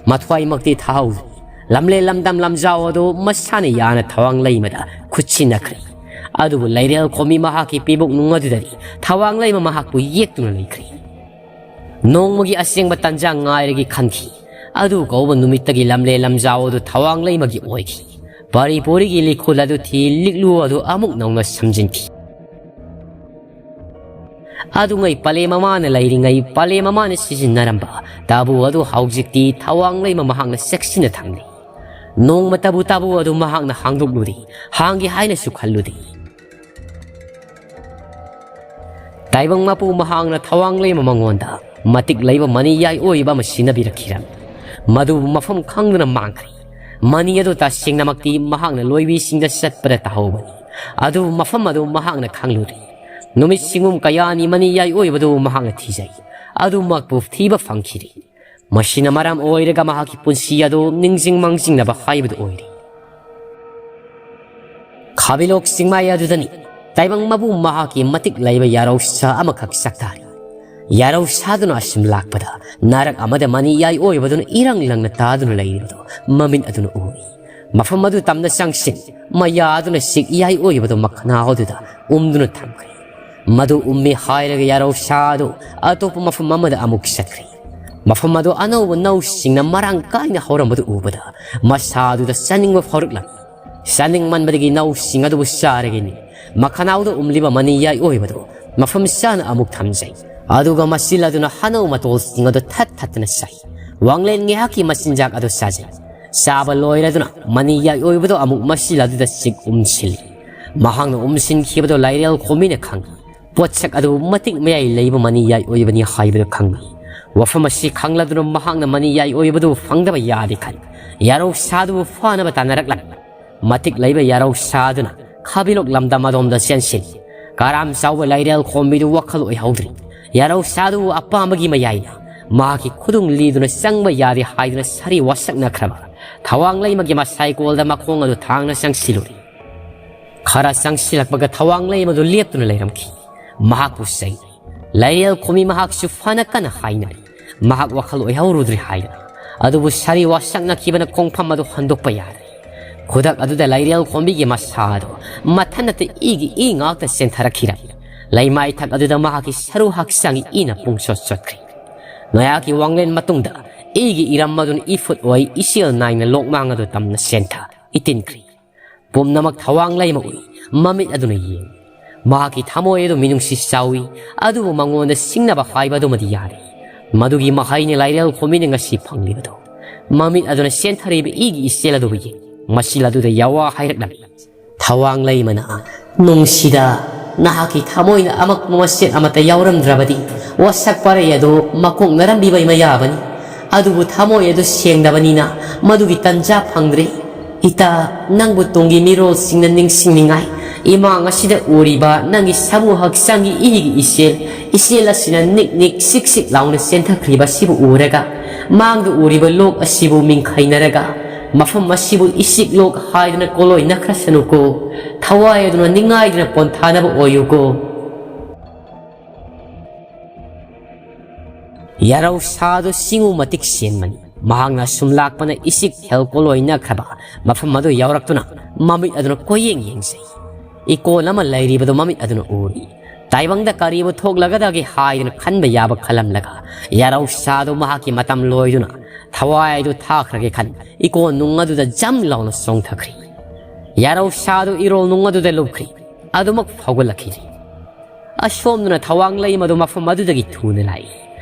ꯃꯊ꯭ꯋꯥꯏꯃꯛꯇꯤ ꯊꯥꯍꯧꯗ꯭ꯔꯤ꯫ ꯂꯝꯂꯦꯟ ꯂꯝꯗꯝ ꯂꯝꯖꯥꯎ ꯑꯗꯨ ꯃꯁꯥꯅ ꯌꯥꯅ ꯊꯋꯥꯡ ꯂꯩꯃꯗ ꯈꯨꯠꯁꯤꯟꯅꯈ꯭ꯔꯦ꯫ ꯑꯗꯨꯕꯨ ꯂꯥꯏꯔꯦꯜ ꯈꯣꯝꯕꯤ ꯃꯍꯥꯛꯀꯤ ꯄꯤꯕꯨꯛ ꯅꯨꯡ ꯑꯗꯨꯗꯗꯤ ꯊꯋꯥꯡ ꯂꯩꯃ ꯃꯍꯥꯛꯄꯨ ꯌꯦꯛꯇꯨꯅ ꯂꯩꯈ꯭ꯔꯦ꯫ ꯅꯣꯡꯃꯒꯤ ꯑꯁꯦꯡꯕ ꯇꯟꯖꯥ ꯉꯥꯏꯔꯒꯦ ꯈꯟꯈꯤ꯫ ꯑꯗꯨ ꯀꯧꯕ ꯅꯨꯃꯤꯠꯇꯒꯤ ꯂꯝꯂꯦꯟ ꯂꯝꯖꯥꯎ ꯑꯗꯨ ꯊꯋꯥꯡ ꯂꯩꯃꯒꯤ ꯑꯣꯏꯈꯤ꯫ ꯄꯥꯔꯤ ꯄꯨꯔꯤꯒꯤ ꯂꯤꯈꯨꯜ ꯑꯗꯨ ꯊꯤ ꯂꯤꯛꯂꯨ ꯑꯗꯨ ꯑꯃꯨꯛ ꯅꯧꯅ ꯁꯝꯖꯤꯟꯈꯤ꯫ ꯑꯗꯨꯉꯩ ꯄꯂꯦꯝ ꯑꯃꯅ ꯂꯩꯔꯤꯉꯩ ꯄꯂꯦꯝ ꯑꯃꯅ ꯁꯤꯖꯤꯟꯅꯔꯝꯕ ꯇꯥꯕꯨ ꯑꯗꯨ ꯍꯧꯖꯤꯛꯇꯤ ꯊꯋꯥꯡ ꯂꯩꯃ ꯃꯍꯥꯛꯅ ꯆꯦꯛꯁꯤꯟꯅ ꯊꯝꯂꯤ꯫ ꯅꯣꯡꯃꯇꯕꯨ ꯇꯥꯕꯨ ꯑꯗꯨ ꯃꯍꯥꯛꯅ ꯍꯥꯡꯗꯣꯛꯂꯨꯗꯦ, ꯍꯥꯡꯒꯦ ꯍꯥꯏꯅꯁꯨ ꯈꯜꯂꯨꯗꯦ꯫ ꯇꯥꯏꯕꯪ ꯃꯄꯨ ꯃꯍꯥꯛꯅ ꯊꯋꯥꯡ ꯂꯩꯃ ꯃꯉꯣꯟꯗ ꯃꯇꯤꯛ ꯂꯩꯕ ꯃꯅꯤ ꯌꯥꯏ ꯑꯣꯏꯕ ꯑꯃ ꯁꯤꯟꯅꯕꯤꯔꯛꯈꯤꯔꯝꯃꯤ꯫ ꯃꯗꯨꯕꯨ ꯃꯐꯝ ꯈꯪꯗꯅ ꯃꯥꯡꯈ꯭ꯔꯦ꯫ ꯃꯅꯤ ꯑꯗꯨ ꯇꯁꯦꯡꯅꯃꯛꯇꯤ ꯃꯍꯥꯛꯅ ꯂꯣꯏꯕꯤꯁꯤꯡꯗ ꯆꯠꯄꯗ ꯇꯥꯍꯧꯕꯅꯤ꯫ ꯑꯗꯨꯕꯨ ꯃꯐꯝ ꯑꯗꯨ ꯃꯍꯥꯛꯅ ꯈꯪꯂꯨꯔꯦ꯫ ꯅꯨꯃꯤꯠ ꯁꯤꯡꯒꯨꯝ ꯀꯌꯥꯅꯤ ꯃꯅꯤ ꯌꯥꯏ ꯑꯣꯏꯕꯗꯨ ꯃꯍꯥꯛꯅ ꯊꯤꯖꯩ꯫ ꯑꯗꯨꯃꯛꯄꯨ ꯊꯤꯕ ꯐꯪꯈꯤꯗꯦ꯫ ꯃꯁꯤꯅ ꯃꯔꯝ ꯑꯣꯏꯔꯒ ꯃꯍꯥꯛꯀꯤ ꯄꯨꯟꯁꯤ ꯑꯗꯨ ꯅꯤꯡꯁꯤꯡ ꯃꯥꯡꯖꯤꯡꯅꯕ ꯍꯥꯏꯕꯗꯨ ꯑꯣꯏꯔꯦ꯫ ꯈꯥꯕꯤꯂꯣꯛ ꯆꯤꯡꯃꯥꯏ ꯑꯗꯨꯗꯅꯤ ꯇꯥꯏꯕꯪ ꯃꯄꯨ ꯃꯍꯥꯛꯀꯤ ꯃꯇꯤꯛ ꯂꯩꯕ ꯌꯥꯔꯧꯁꯥ ꯑꯃꯈꯛ ꯆꯥꯛꯇꯥꯔꯤ꯫ ꯌꯥꯔꯧꯁꯥꯗꯨꯅ ꯑꯁꯨꯝ ꯂꯥꯛꯄꯗ ꯅꯥꯔꯛ ꯑꯃꯗ ꯃꯅꯤ ꯌꯥꯏ ꯑꯣꯏꯕꯗꯨꯅ ꯏꯔꯪ ꯂꯪꯅ ꯇꯥꯗꯨꯅ ꯂꯩꯔꯤꯕꯗꯨ ꯃꯃꯤꯠ ꯑꯗꯨꯅ ꯎꯏ꯫ ꯃꯐꯝ ꯑꯗꯨ ꯇꯝꯅ ꯆꯪꯁꯤꯟ ꯃꯌꯥ ꯑꯗꯨꯅ ꯆꯤꯛ ꯌꯥꯏ ꯑꯣꯏꯕꯗꯨ ꯃꯈꯅꯥꯎ ꯑꯗꯨꯗ ꯎꯝꯗꯨꯅ ꯊꯝꯈ꯭ꯔꯦ꯫ ꯃꯗꯨ ꯎꯝꯃꯤ ꯍꯥꯏꯔꯒ ꯌꯥꯔꯧꯁꯥ ꯑꯗꯨ ꯑꯇꯣꯞꯄ ꯃꯐꯝ ꯑꯃꯗ ꯑꯃꯨꯛ ꯆꯠꯈ꯭ꯔꯦ꯫ ꯃꯐꯝ ꯑꯗꯨ ꯑꯅꯧꯕ ꯅꯧꯁꯤꯡꯅ ꯃꯔꯥꯡ ꯀꯥꯏꯅ ꯍꯧꯔꯝꯕꯗꯨ ꯎꯕꯗ ꯃꯁꯥ ꯑꯗꯨꯗ ꯆꯥꯅꯤꯡꯕ ꯐꯥꯎꯔꯛꯂꯝꯃꯤ꯫ ꯆꯥꯅꯤꯡꯃꯟꯕꯗꯒꯤ ꯅꯧꯁꯤꯡ ꯑꯗꯨꯕꯨ ꯆꯥꯔꯒꯅꯤ ꯃꯈꯅꯥꯎꯗ ꯎꯝꯂꯤꯕ ꯃꯅꯤꯌꯥꯏ ꯑꯣꯏꯕꯗꯨ ꯃꯐꯝ ꯆꯥꯅ ꯑꯃꯨꯛ ꯊꯝꯖꯩ꯫ ꯑꯗꯨꯒ ꯃꯆꯤꯜ ꯑꯗꯨꯅ ꯍꯅꯧ ꯃꯇꯣꯜꯁꯤꯡ ꯑꯗꯨ ꯊꯠ ꯊꯠꯇꯅ ꯆꯥꯏ꯫ ꯋꯥꯡꯂꯦꯟ ꯉꯥꯏꯍꯥꯛꯀꯤ ꯃꯆꯤꯟꯖꯥꯛ ꯑꯗꯨ ꯆꯥꯖꯩ꯫ ꯆꯥꯕ ꯂꯣꯏꯔꯗꯨꯅ ꯃꯅꯤꯌꯥꯏ ꯑꯣꯏꯕꯗꯨ ꯑꯃꯨꯛ ꯃꯆꯤꯜ ꯑꯗꯨꯗ ꯆꯤꯛ ꯎꯝꯁꯤꯜꯂꯤ꯫ ꯃꯍꯥꯛꯅ ꯎꯝꯁꯤꯟꯈꯤꯕꯗꯨ ꯂꯥꯏꯔꯦꯜ ꯈꯣꯝꯕꯤꯅ ꯈꯪꯏ꯫ ꯄꯣꯠꯁꯛ ꯑꯗꯨ ꯃꯇꯤꯛ ꯃꯌꯥꯏ ꯂꯩꯕ ꯃꯅꯤꯌꯥꯏ ꯑꯣꯏꯕꯅꯤ ꯍꯥꯏꯕꯗꯨ ꯈꯪꯏ꯫ ꯋꯥꯐꯝ ꯑꯁꯤ ꯈꯪꯂꯗꯨꯅ ꯃꯍꯥꯛꯅ ꯃꯅꯤꯌꯥꯏ ꯑꯣꯏꯕꯗꯨ ꯐꯪꯗꯕ ꯌꯥꯗꯦ ꯈꯟ ꯌꯥꯔꯧ ꯁꯥꯗꯨꯕꯨ ꯐꯥꯅꯕ ꯇꯥꯟꯅꯔꯛꯂꯝꯃꯤ꯫ ꯃꯇꯤꯛ ꯂꯩꯕ ꯌꯥꯔꯧ ꯁꯥꯗꯨꯅ ꯈꯥꯕꯤꯂꯣꯛ ꯂꯝꯗꯝ ꯑꯗꯣꯝꯗ ꯆꯦꯟꯁꯤꯜꯂꯤ꯫ ꯀꯔꯥꯝ ꯆꯥꯎꯕ ꯂꯥꯏꯔꯦꯜ ꯈꯣꯝꯕꯤꯗꯨ ꯋꯥꯈꯜ ꯑꯣꯏꯍꯧꯗ꯭ꯔꯤ꯫ ꯌꯥꯔꯧ ꯁꯥꯗꯨꯕꯨ ꯑꯄꯥꯝꯕꯒꯤ ꯃꯌꯥꯏꯅ ꯃꯍꯥꯛꯀꯤ ꯈꯨꯗꯨꯡ ꯂꯤꯗꯨꯅ ꯆꯪꯕ ꯌꯥꯗꯦ ꯍꯥꯏꯗꯨꯅ ꯁꯥꯔꯤ ꯋꯥꯁꯛꯅꯈ꯭ꯔꯕ ꯊꯋꯥꯡ ꯂꯩꯃꯒꯤ ꯃꯁꯥꯏꯀꯣꯜꯗ ꯃꯈꯣꯡ ꯑꯗꯨ ꯊꯥꯡꯅ ꯆꯪꯁꯤꯜꯂꯨꯔꯦ꯫ ꯈꯔ ꯆꯪꯁꯤꯜꯂꯛꯄꯒ ꯊꯋꯥꯡ ꯂꯩꯃꯗꯨ ꯂꯦꯞꯇꯨꯅ ꯂꯩꯔꯝꯈꯤ꯫ ꯃꯍꯥꯛꯄꯨ ꯆꯩ꯫ ꯂꯥꯏꯔꯦꯜ ꯈꯣꯝꯕꯤ ꯃꯍꯥꯛꯁꯨ ꯐꯅ ꯀꯟꯅ ꯍꯥꯏꯅꯔꯤ꯫ ꯃꯍꯥꯛ ꯋꯥꯈꯜ ꯑꯣꯏꯍꯧꯔꯨꯗ꯭ꯔꯤ ꯍꯥꯏꯗꯅ꯫ ꯑꯗꯨꯕꯨ ꯁꯥꯔꯤ ꯋꯥꯁꯛꯅꯈꯤꯕꯅ ꯈꯣꯡꯐꯝ ꯑꯗꯨ ꯍꯟꯗꯣꯛꯄ ꯌꯥꯗ꯭ꯔꯦ꯫ ꯈꯨꯗꯛ ꯑꯗꯨꯗ ꯂꯥꯏꯔꯦꯜ ꯈꯣꯝꯕꯤꯒꯤ ꯃꯁꯥ ꯑꯗꯨ ꯃꯊꯟꯇ ꯏꯒꯤ ꯏ ꯉꯥꯛꯇ ꯆꯦꯟꯊꯔꯛꯈꯤꯔꯝꯃꯤ꯫ ꯂꯩꯃꯥꯏꯊꯛ ꯑꯗꯨꯗ ꯃꯍꯥꯛꯀꯤ ꯁꯔꯨ ꯍꯛꯆꯥꯡꯒꯤ ꯏꯅ ꯄꯨꯡꯆꯣꯠ ꯆꯣꯠꯈ꯭ꯔꯦ꯫ ꯉꯥꯏꯍꯥꯛꯀꯤ ꯋꯥꯡꯂꯦꯟ ꯃꯇꯨꯡꯗ ꯏꯒꯤ ꯏꯔꯝ ꯑꯗꯨꯅ ꯏꯐꯨꯠ ꯑꯣꯏ ꯏꯆꯦꯜ ꯅꯥꯏꯅ ꯂꯣꯛꯃꯥꯡ ꯑꯗꯨ ꯇꯝꯅ ꯆꯦꯟꯊ ꯏꯇꯤꯟꯈ꯭ꯔꯦ꯫ ꯄꯨꯝꯅꯃꯛ ꯊꯋꯥꯡ ꯂꯩꯃ ꯎꯏ꯫ ꯃꯃꯤꯠ ꯑꯗꯨꯅ ꯌꯦꯡꯏ꯫ ꯃꯍꯥꯛꯀꯤ ꯊꯃꯣꯏ ꯑꯗꯨ ꯃꯤꯅꯨꯡꯁꯤ ꯆꯥꯎꯏ, ꯑꯗꯨꯕꯨ ꯃꯉꯣꯟꯗ ꯁꯤꯡꯅꯕ ꯍꯥꯏꯕ ꯑꯗꯨꯃꯗꯤ ꯌꯥꯔꯦ꯫ ꯃꯗꯨꯒꯤ ꯃꯍꯩꯅꯤ ꯂꯥꯏꯔꯦꯜ ꯈꯣꯝꯕꯤꯅ ꯉꯁꯤ ꯐꯪꯂꯤꯕꯗꯨ꯫ ꯃꯃꯤꯠ ꯑꯗꯨꯅ ꯆꯦꯟꯊꯔꯤꯕ ꯏꯒꯤ ꯏꯆꯦꯜ ꯑꯗꯨꯕꯨ ꯌꯦꯡꯏ꯫ ꯃꯆꯤꯜ ꯑꯗꯨꯗ ꯌꯥꯋꯥ ꯍꯥꯏꯔꯛꯂꯝꯃꯤ꯫ ꯊꯋꯥꯡ ꯂꯩꯃꯅ, "ꯅꯨꯡꯁꯤꯗ, ꯅꯍꯥꯛꯀꯤ ꯊꯃꯣꯏꯅ ꯑꯃꯛꯄ ꯃꯆꯦꯠ ꯑꯃꯠꯇ ꯌꯥꯎꯔꯝꯗ꯭ꯔꯕꯗꯤ ꯋꯥꯁꯛ ꯄꯔꯩ ꯑꯗꯨ ꯃꯀꯣꯛꯅꯔꯝꯕꯤꯕ ꯏꯃ ꯌꯥꯕꯅꯤ꯫ ꯑꯗꯨꯕꯨ ꯊꯃꯣꯏ ꯑꯗꯨ ꯁꯦꯡꯗꯕꯅꯤꯅ ꯃꯗꯨꯒꯤ ꯇꯟꯖꯥ ꯐꯪꯗ꯭ꯔꯦ꯫ ꯏꯇꯥ, ꯅꯪꯕꯨ ꯇꯨꯡꯒꯤ ꯃꯤꯔꯣꯜꯁꯤꯡꯅ ꯅꯤꯡꯁꯤꯡꯅꯤꯡꯉꯥꯏ ꯏꯃꯥꯡ ꯑꯁꯤꯗ ꯎꯔꯤꯕ ꯅꯪꯒꯤ ꯁꯥꯃꯨ ꯍꯛꯆꯥꯡꯒꯤ ꯏꯒꯤ ꯏꯆꯦꯜ, ꯏꯆꯦꯜ ꯑꯁꯤꯅ ꯅꯤꯛ ꯅꯤꯛ ꯁꯤꯛ ꯁꯤꯛ ꯂꯥꯎꯅ ꯆꯦꯟꯊꯈ꯭ꯔꯤꯕ ꯑꯁꯤꯕꯨ ꯎꯔꯒ, ꯃꯥꯡꯗ ꯎꯔꯤꯕ ꯂꯣꯛ ꯑꯁꯤꯕꯨ ꯃꯤꯡꯈꯥꯏꯅꯔꯒ, ꯃꯐꯝ ꯑꯁꯤꯕꯨ ꯏꯁꯤꯛ ꯂꯣꯛ ꯍꯥꯏꯗꯨꯅ ꯀꯣꯂꯣꯏꯅꯈ꯭ꯔꯁꯅꯨꯀꯣ꯫ ꯊꯋꯥꯏ ꯑꯗꯨꯅ ꯅꯤꯡꯉꯥꯏꯗꯨꯅ ꯄꯣꯟꯊꯥꯅꯕ ꯑꯣꯏꯌꯨꯀꯣ꯫" ꯌꯥꯔꯧ ꯁꯥꯗꯨ ꯆꯤꯡꯉꯨ ꯃꯇꯤꯛ ꯆꯦꯟꯕꯅꯤ꯫ ꯃꯍꯥꯛꯅ ꯁꯨꯝ ꯂꯥꯛꯄꯅ ꯏꯁꯤꯛ ꯊꯦꯜ ꯀꯣꯂꯣꯏꯅꯈ꯭ꯔꯕ ꯃꯐꯝ ꯑꯗꯨ ꯌꯧꯔꯛꯇꯨꯅ ꯃꯃꯤꯠ ꯑꯗꯨꯅ ꯀꯣꯏꯌꯦꯡ ꯌꯦꯡꯖꯩ꯫ ꯏꯀꯣꯟ ꯑꯃ ꯂꯩꯔꯤꯕꯗꯨ ꯃꯃꯤꯠ ꯑꯗꯨꯅ ꯎꯔꯤ꯫ ꯇꯥꯏꯕꯪꯗ ꯀꯔꯤꯕꯨ ꯊꯣꯛꯂꯒꯗꯒꯦ ꯍꯥꯏꯗꯨꯅ ꯈꯟꯕ ꯌꯥꯕ ꯈꯜꯂꯝꯂꯒ, ꯌꯥꯔꯧꯁꯥꯗꯨ ꯃꯍꯥꯛꯀꯤ ꯃꯇꯝ ꯂꯣꯏꯗꯨꯅ ꯊꯋꯥꯏꯗꯨ ꯊꯥꯈ꯭ꯔꯒꯦ ꯈꯟ ꯏꯀꯣꯟ ꯅꯨꯡ ꯑꯗꯨꯗ ꯖꯝ ꯂꯥꯎꯅ ꯆꯣꯡꯊꯈ꯭ꯔꯤ꯫ ꯌꯥꯔꯧꯁꯥꯗꯨ ꯏꯔꯣꯜ ꯅꯨꯡ ꯑꯗꯨꯗ ꯂꯨꯞꯈ꯭ꯔꯤ꯫ ꯑꯗꯨꯃꯛ ꯐꯥꯎꯒꯠꯂꯛꯈꯤꯗ꯭ꯔꯤ꯫ ꯑꯁꯣꯝꯗꯅ ꯊꯋꯥꯡ ꯂꯩꯃꯗꯨ ꯃꯐꯝ ꯑꯗꯨꯗꯒꯤ ꯊꯨꯅ ꯂꯥꯛꯏ꯫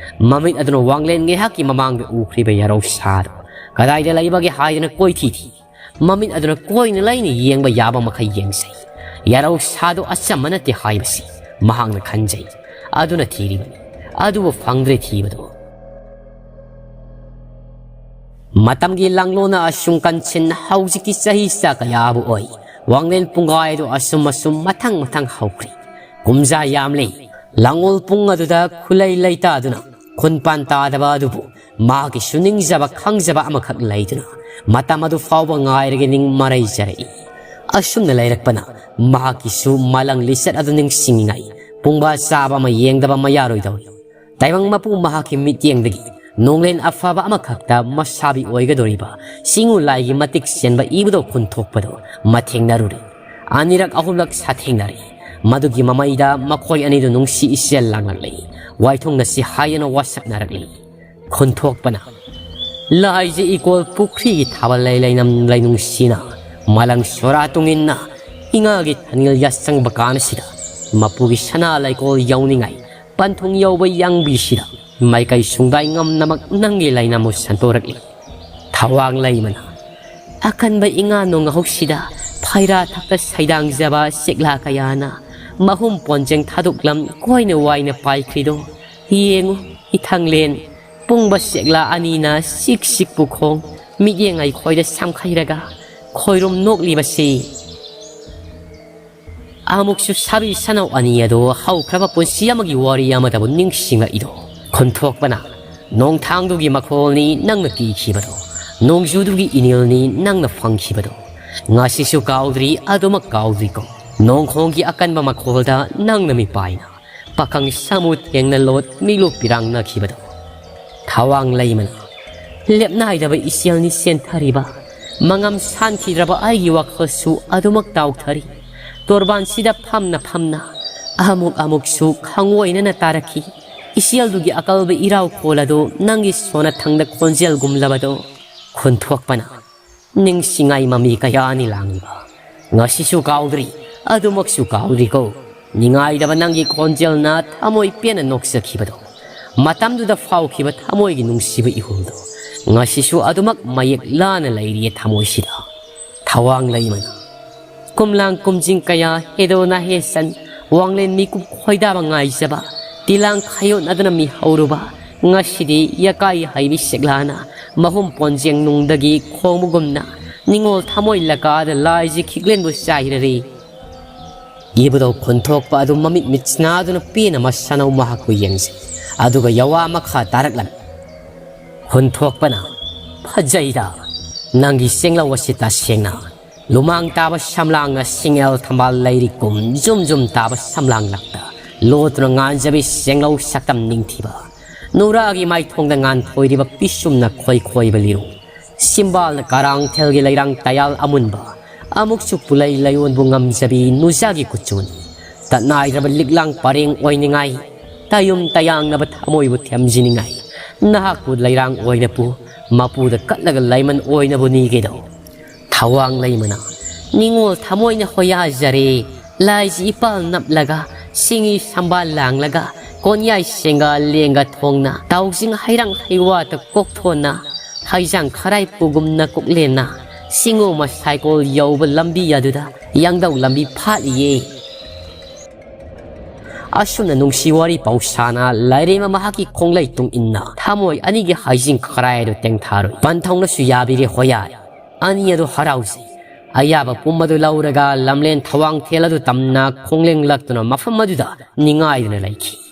ꯃꯃꯤꯠ ꯑꯗꯨꯅ ꯋꯥꯡꯂꯦꯟ ꯉꯥꯏꯍꯥꯛꯀꯤ ꯃꯃꯥꯡꯗ ꯎꯈ꯭ꯔꯤꯕ ꯌꯥꯔꯧꯁꯥꯗꯨ ꯀꯗꯥꯏꯗ ꯂꯩꯕꯒꯦ ꯍꯥꯏꯗꯨꯅ ꯀꯣꯏꯊꯤ ꯊꯤ꯫ ꯃꯃꯤꯠ ꯑꯗꯨꯅ ꯀꯣꯏꯅ ꯂꯩꯅ ꯌꯦꯡꯕ ꯌꯥꯕ ꯃꯈꯩ ꯌꯦꯡꯖꯩ꯫ ꯌꯥꯔꯧꯁꯥꯗꯨ ꯑꯆꯝꯕ ꯅꯠꯇꯦ ꯍꯥꯏꯕꯁꯤ ꯃꯍꯥꯛꯅ ꯈꯟꯖꯩ꯫ ꯑꯗꯨꯅ ꯊꯤꯔꯤꯕꯅꯤ꯫ ꯑꯗꯨꯕꯨ ꯐꯪꯗ꯭ꯔꯦ ꯊꯤꯕꯗꯨ꯫ ꯃꯇꯝꯒꯤ ꯂꯥꯡꯂꯣꯟꯅ ꯑꯁꯨꯝ ꯀꯟꯁꯤꯟ ꯍꯧꯖꯤꯛꯀꯤ ꯆꯍꯤ ꯆꯥ ꯀꯌꯥꯕꯨ ꯑꯣꯏ꯫ ꯋꯥꯡꯂꯦꯟ ꯄꯨꯡꯒꯥꯏ ꯑꯗꯨ ꯑꯁꯨꯝ ꯑꯁꯨꯝ ꯃꯊꯪ ꯃꯊꯪ ꯍꯧꯈ꯭ꯔꯤ꯫ ꯀꯨꯝꯖꯥ ꯌꯥꯝꯂꯤ꯫ ꯂꯥꯡꯒꯣꯜ ꯄꯨꯡ ꯑꯗꯨꯗ ꯈꯨꯂꯩ ꯂꯩꯇꯥꯗꯨꯅ ꯈꯨꯟꯄꯥꯟ ꯇꯥꯗꯕ ꯑꯗꯨꯕꯨ ꯃꯍꯥꯛꯀꯤꯁꯨ ꯅꯤꯡꯖꯕ ꯈꯪꯖꯕ ꯑꯃꯈꯛ ꯂꯩꯗꯨꯅ ꯃꯇꯝ ꯑꯗꯨ ꯐꯥꯎꯕ ꯉꯥꯏꯔꯒ ꯅꯤꯡ ꯃꯔꯩꯖꯔꯛꯏ꯫ ꯑꯁꯨꯝꯅ ꯂꯩꯔꯛꯄꯅ ꯃꯍꯥꯛꯀꯤꯁꯨ ꯃꯥꯂꯪ ꯂꯤꯆꯠ ꯑꯗꯨ ꯅꯤꯡꯁꯤꯡꯉꯤꯉꯩ ꯄꯨꯡꯕꯥ ꯆꯥꯕ ꯑꯃ ꯌꯦꯡꯗꯕ ꯑꯃ ꯌꯥꯔꯣꯏꯗꯧꯔꯤ꯫ ꯇꯥꯏꯕꯪ ꯃꯄꯨ ꯃꯍꯥꯛꯀꯤ ꯃꯤꯠꯌꯦꯡꯗꯒꯤ ꯅꯣꯡꯂꯦꯟ ꯑꯐꯕ ꯑꯃꯈꯛꯇ ꯃꯁꯥꯕꯤ ꯑꯣꯏꯒꯗꯧꯔꯤꯕ ꯆꯤꯡꯉꯨ ꯂꯥꯏꯒꯤ ꯃꯇꯤꯛ ꯆꯦꯟꯕ ꯏꯕꯨꯙꯧ ꯈꯨꯟꯊꯣꯛꯄꯗꯨ ꯃꯊꯦꯡꯅꯔꯨꯔꯦ꯫ ꯑꯅꯤꯔꯛ ꯑꯍꯨꯝꯂꯛ ꯁꯥꯊꯦꯡꯅꯔꯦ꯫ ꯃꯗꯨꯒꯤ ꯃꯃꯩꯗ ꯃꯈꯣꯏ ꯑꯅꯤꯗꯨ ꯅꯨꯡꯁꯤ ꯏꯆꯦꯜ ꯂꯥꯡꯂꯛꯂꯤ꯫ ꯋꯥꯏꯊꯨꯡꯅꯁꯤ ꯍꯥꯏꯗꯅ ꯋꯥꯁꯛꯅꯔꯛꯂꯤ꯫ ꯈꯨꯟꯊꯣꯛꯄꯅ ꯂꯥꯏꯖ ꯏꯀꯣꯜ ꯄꯨꯈ꯭ꯔꯤꯒꯤ ꯊꯥꯕꯜ ꯂꯩ ꯂꯩꯅꯝ ꯂꯩꯅꯨꯡꯁꯤꯅ ꯃꯥꯂꯪ ꯁꯣꯔꯥ ꯇꯨꯡꯏꯟꯅ ꯏꯉꯥꯒꯤ ꯊꯅꯤꯜ ꯌꯥꯆꯪꯕ ꯀꯥꯟ ꯑꯁꯤꯗ ꯃꯄꯨꯒꯤ ꯁꯅꯥ ꯂꯩꯀꯣꯜ ꯌꯧꯅꯤꯡꯉꯥꯏ ꯄꯟꯊꯨꯡ ꯌꯧꯕ ꯌꯥꯡꯕꯤꯁꯤꯗ ꯃꯥꯏꯀꯩ ꯁꯨꯡꯗꯥꯏ ꯉꯝꯅꯃꯛ ꯅꯪꯒꯤ ꯂꯩꯅꯥꯃꯨ ꯁꯟꯇꯣꯔꯛꯂꯤ꯫ ꯊꯋꯥꯡ ꯂꯩꯃꯅ ꯑꯀꯟꯕ ꯏꯉꯥ ꯅꯣꯡꯍꯧꯁꯤꯗ ꯐꯩꯔꯥ ꯊꯛꯇ ꯁꯩꯗꯥꯡꯖꯕ ꯆꯦꯛꯂꯥ ꯀꯌꯥꯅ ꯃꯍꯨꯝ ꯄꯣꯟꯖꯦꯡ ꯊꯥꯗꯣꯛꯂꯝ ꯀꯣꯏꯅ ꯋꯥꯏꯅ ꯄꯥꯏꯈ꯭ꯔꯤꯗꯣ ꯌꯦꯡꯉꯨ ꯏꯊꯪꯂꯦꯟ꯫ ꯄꯨꯡꯕ ꯆꯦꯛꯂꯥ ꯑꯅꯤꯅ ꯆꯤꯛ ꯆꯤꯛꯄꯨ ꯈꯣꯡ ꯃꯤꯠꯌꯦꯡ ꯑꯩꯈꯣꯏꯗ ꯁꯝꯈꯩꯔꯒ ꯈꯣꯏꯔꯨꯝ ꯅꯣꯛꯂꯤꯕꯁꯤ꯫ ꯑꯃꯨꯛꯁꯨ ꯁꯥꯕꯤ ꯁꯅꯧ ꯑꯅꯤ ꯑꯗꯨ ꯍꯧꯈ꯭ꯔꯕ ꯄꯨꯟꯁꯤ ꯑꯃꯒꯤ ꯋꯥꯔꯤ ꯑꯃꯗꯕꯨ ꯅꯤꯡꯁꯤꯡꯂꯛꯏꯗꯣ꯫ ꯈꯨꯟꯊꯣꯛꯄꯅ ꯅꯣꯡꯊꯥꯡꯗꯨꯒꯤ ꯃꯈꯣꯜꯅꯤ ꯅꯪꯅ ꯀꯤꯈꯤꯕꯗꯣ, ꯅꯣꯡꯖꯨꯗꯨꯒꯤ ꯏꯅꯤꯜꯅꯤ ꯅꯪꯅ ꯐꯪꯈꯤꯕꯗꯣ꯫ ꯉꯁꯤꯁꯨ ꯀꯥꯎꯗ꯭ꯔꯤ, ꯑꯗꯨꯃꯛ ꯀꯥꯎꯗ꯭ꯔꯤꯀꯣ꯫ ꯅꯣꯡꯈꯣꯡꯒꯤ ꯑꯀꯟꯕ ꯃꯈꯣꯜꯗ ꯅꯪꯅ ꯃꯤꯄꯥꯏꯅ ꯄꯥꯈꯪ ꯁꯥꯃꯨ ꯊꯦꯡꯅ ꯂꯣꯠ ꯃꯤꯂꯨ ꯄꯤꯔꯥꯡꯅꯈꯤꯕꯗꯣ꯫ ꯊꯋꯥꯡ ꯂꯩꯃꯅ ꯂꯦꯞꯅꯥꯏꯗꯕ ꯏꯆꯦꯜꯅꯤ ꯆꯦꯟꯊꯔꯤꯕ꯫ ꯃꯉꯝ ꯁꯥꯟꯈꯤꯗ꯭ꯔꯕ ꯑꯩꯒꯤ ꯋꯥꯈꯜꯁꯨ ꯑꯗꯨꯃꯛ ꯇꯥꯎꯊꯔꯤ꯫ ꯇꯣꯔꯕꯥꯟꯁꯤꯗ ꯐꯝꯅ ꯐꯝꯅ ꯑꯃꯨꯛ ꯑꯃꯨꯛꯁꯨ ꯈꯪꯑꯣꯏꯅꯅ ꯇꯥꯔꯛꯈꯤ꯫ ꯏꯆꯦꯜꯗꯨꯒꯤ ꯑꯀꯜꯕ ꯏꯔꯥꯎ ꯈꯣꯜ ꯑꯗꯨ ꯅꯪꯒꯤ ꯁꯣꯟꯅꯊꯪꯗ ꯈꯣꯟꯖꯦꯜꯒꯨꯝꯂꯕꯗꯣ꯫ ꯈꯨꯟꯊꯣꯛꯄꯅ, ꯅꯤꯡꯁꯤꯡꯉꯥꯏ ꯃꯃꯤ ꯀꯌꯥꯅꯤ ꯂꯥꯡꯂꯤꯕ꯫ ꯉꯁꯤꯁꯨ ꯀꯥꯎꯗ꯭ꯔꯤ, ꯑꯗꯨꯃꯛꯁꯨ ꯀꯥꯎꯗ꯭ꯔꯤꯀꯣ꯫ ꯅꯤꯡꯉꯥꯏꯗꯕ ꯅꯪꯒꯤ ꯈꯣꯟꯖꯦꯜꯅ ꯊꯃꯣꯏ ꯄꯦꯟꯅ ꯅꯣꯛꯆꯈꯤꯕꯗꯣ꯫ ꯃꯇꯝꯗꯨꯗ ꯐꯥꯎꯈꯤꯕ ꯊꯃꯣꯏꯒꯤ ꯅꯨꯡꯁꯤꯕ ꯏꯍꯨꯜꯗꯣ ꯉꯁꯤꯁꯨ ꯑꯗꯨꯃꯛ ꯃꯌꯦꯛ ꯂꯥꯅ ꯂꯩꯔꯤꯌꯦ ꯊꯃꯣꯏꯁꯤꯗ꯫ ꯊꯋꯥꯡ ꯂꯩꯃꯅ꯫ ꯀꯨꯝꯂꯥꯡ ꯀꯨꯝꯖꯤꯡ ꯀꯌꯥ ꯍꯦꯗꯣꯅ ꯍꯦꯁꯟ, ꯋꯥꯡꯂꯦꯟ ꯃꯤꯀꯨꯞ ꯈꯣꯏꯗꯥꯕ ꯉꯥꯏꯖꯕ, ꯇꯤꯂꯥꯡ ꯈꯥꯌꯣꯠꯅꯗꯅ ꯃꯤꯍꯧꯔꯨꯕ, ꯉꯁꯤꯗꯤ ꯌꯀꯥꯏ ꯍꯩꯕꯤ ꯁꯦꯛꯂꯥꯅ ꯃꯍꯨꯝ ꯄꯣꯟꯖꯦꯡ ꯅꯨꯡꯗꯒꯤ ꯈꯣꯡꯕꯒꯨꯝꯅ ꯅꯤꯡꯉꯣꯜ ꯊꯃꯣꯏ ꯂꯀꯥꯗ ꯂꯥꯏꯖꯤ ꯈꯤꯛꯂꯦꯟꯕꯨ ꯆꯥꯏꯔꯔꯦ꯫ ꯏꯕꯨꯙꯧ ꯈꯨꯟꯊꯣꯛꯄ ꯑꯗꯨ ꯃꯃꯤꯠ ꯃꯤꯠꯁꯤꯅꯥꯗꯨꯅ ꯄꯦꯟꯅ ꯃꯁꯥꯅꯧ ꯃꯍꯥꯛꯄꯨ ꯌꯦꯡꯖꯩ꯫ ꯑꯗꯨꯒ ꯌꯋꯥ ꯃꯈꯥ ꯇꯥꯔꯛꯂꯝꯃꯤ꯫ ꯈꯨꯟꯊꯣꯛꯄꯅ, ꯐꯖꯩꯗ, ꯅꯪꯒꯤ ꯆꯦꯡꯂꯧ ꯑꯁꯤ ꯇꯁꯦꯡꯅ ꯂꯨꯃꯥꯡ ꯇꯥꯕ ꯁꯝꯂꯥꯡꯅ ꯁꯤꯡꯉꯦꯜ ꯊꯝꯕꯥꯜ ꯂꯩꯔꯤ ꯀꯨꯝ ꯖꯨꯝ ꯖꯨꯝ ꯇꯥꯕ ꯁꯝꯂꯥꯡ ꯂꯛꯇ ꯂꯣꯠꯇꯨꯅ ꯉꯥꯟꯖꯕꯤ ꯆꯦꯡꯂꯧ ꯁꯛꯇꯝ ꯅꯤꯡꯊꯤꯕ꯫ ꯅꯨꯔꯥꯒꯤ ꯃꯥꯏꯊꯣꯡꯗ ꯉꯥꯟꯊꯣꯏꯔꯤꯕ ꯄꯤꯁꯨꯝꯅ ꯈꯣꯏ ꯈꯣꯏꯕ ꯂꯤꯔꯨ꯫ ꯁꯤꯝꯕꯥꯜꯅ ꯀꯔꯥꯡꯊꯦꯜꯒꯤ ꯂꯩꯔꯥꯡ ꯇꯌꯥꯜ ꯑꯃꯨꯟꯕ꯫ ꯑꯃꯨꯛꯁꯨ ꯄꯨꯂꯩ ꯂꯩꯌꯣꯟꯕꯨ ꯉꯝꯖꯕꯤ ꯅꯨꯖꯥꯒꯤ ꯀꯨꯆꯨꯅꯤ꯫ ꯇꯠꯅꯥꯏꯗ꯭ꯔꯕ ꯂꯤꯛꯂꯥꯡ ꯄꯔꯦꯡ ꯑꯣꯏꯅꯤꯡꯉꯥꯏ, ꯇꯌꯨꯝ ꯇꯌꯥꯡꯅꯕ ꯊꯃꯣꯏꯕꯨ ꯊꯦꯝꯖꯤꯅꯤꯡꯉꯥꯏ, ꯅꯍꯥꯛꯄꯨ ꯂꯩꯔꯥꯡ ꯑꯣꯏꯅꯕꯨ, ꯃꯄꯨꯗ ꯀꯠꯂꯒ ꯂꯩꯃꯟ ꯑꯣꯏꯅꯕꯨ ꯅꯤꯒꯦꯗꯧ꯫ ꯊꯋꯥꯡ ꯂꯩꯃꯅ, ꯅꯤꯡꯉꯣꯜ ꯊꯃꯣꯏꯅ ꯍꯣꯌꯥꯖꯔꯦ꯫ ꯂꯥꯏꯖꯤ ꯏꯄꯥꯜ ꯅꯞꯂꯒ, ꯁꯤꯡꯉꯤ ꯁꯝꯕꯥꯜ ꯂꯥꯡꯂꯒ, ꯀꯣꯟꯌꯥꯏ ꯁꯦꯡꯒꯥ ꯂꯦꯡꯒ ꯊꯣꯡꯅ, ꯇꯥꯎꯖꯤꯡ ꯍꯩꯔꯥꯡ ꯍꯩꯋꯥꯇ ꯀꯣꯛꯊꯣꯟꯅ, ꯍꯩꯖꯥꯡ ꯈꯔꯥꯏ ꯄꯨꯒꯨꯝꯅ ꯀꯨꯛꯂꯦꯟꯅ, ꯁꯤꯡꯉꯨ ꯃꯁꯥꯏꯀꯣꯜ ꯌꯧꯕ ꯂꯝꯕꯤ ꯑꯗꯨꯗ ꯌꯥꯡꯗꯧ ꯂꯝꯕꯤ ꯐꯥꯠꯂꯤꯌꯦ꯫ ꯑꯁꯨꯝꯅ ꯅꯨꯡꯁꯤ ꯋꯥꯔꯤ ꯄꯥꯎꯁꯥꯅ ꯂꯥꯏꯔꯦꯝꯕ ꯃꯍꯥꯛꯀꯤ ꯈꯣꯡꯂꯩ ꯇꯨꯡ ꯏꯟꯅ ꯊꯃꯣꯏ ꯑꯅꯤꯒꯤ ꯍꯩꯖꯤꯡ ꯈꯔꯥꯏ ꯑꯗꯨ ꯇꯦꯡꯊꯥꯔꯨꯏ꯫ ꯄꯟꯊꯧꯅꯁꯨ ꯌꯥꯕꯤꯔꯦ ꯍꯣꯌꯥꯏ꯫ ꯑꯅꯤ ꯑꯗꯨ ꯍꯔꯥꯎꯖꯩ꯫ ꯑꯌꯥꯕ ꯄꯨꯝ ꯑꯗꯨ ꯂꯧꯔꯒ ꯂꯝꯂꯦꯟ ꯊꯋꯥꯡꯊꯦꯜ ꯑꯗꯨ ꯇꯝꯅ ꯈꯣꯡꯂꯦꯡꯂꯛꯇꯨꯅ ꯃꯐꯝ ꯑꯗꯨꯗ ꯅꯤꯡꯉꯥꯏꯗꯨꯅ ꯂꯩꯈꯤ꯫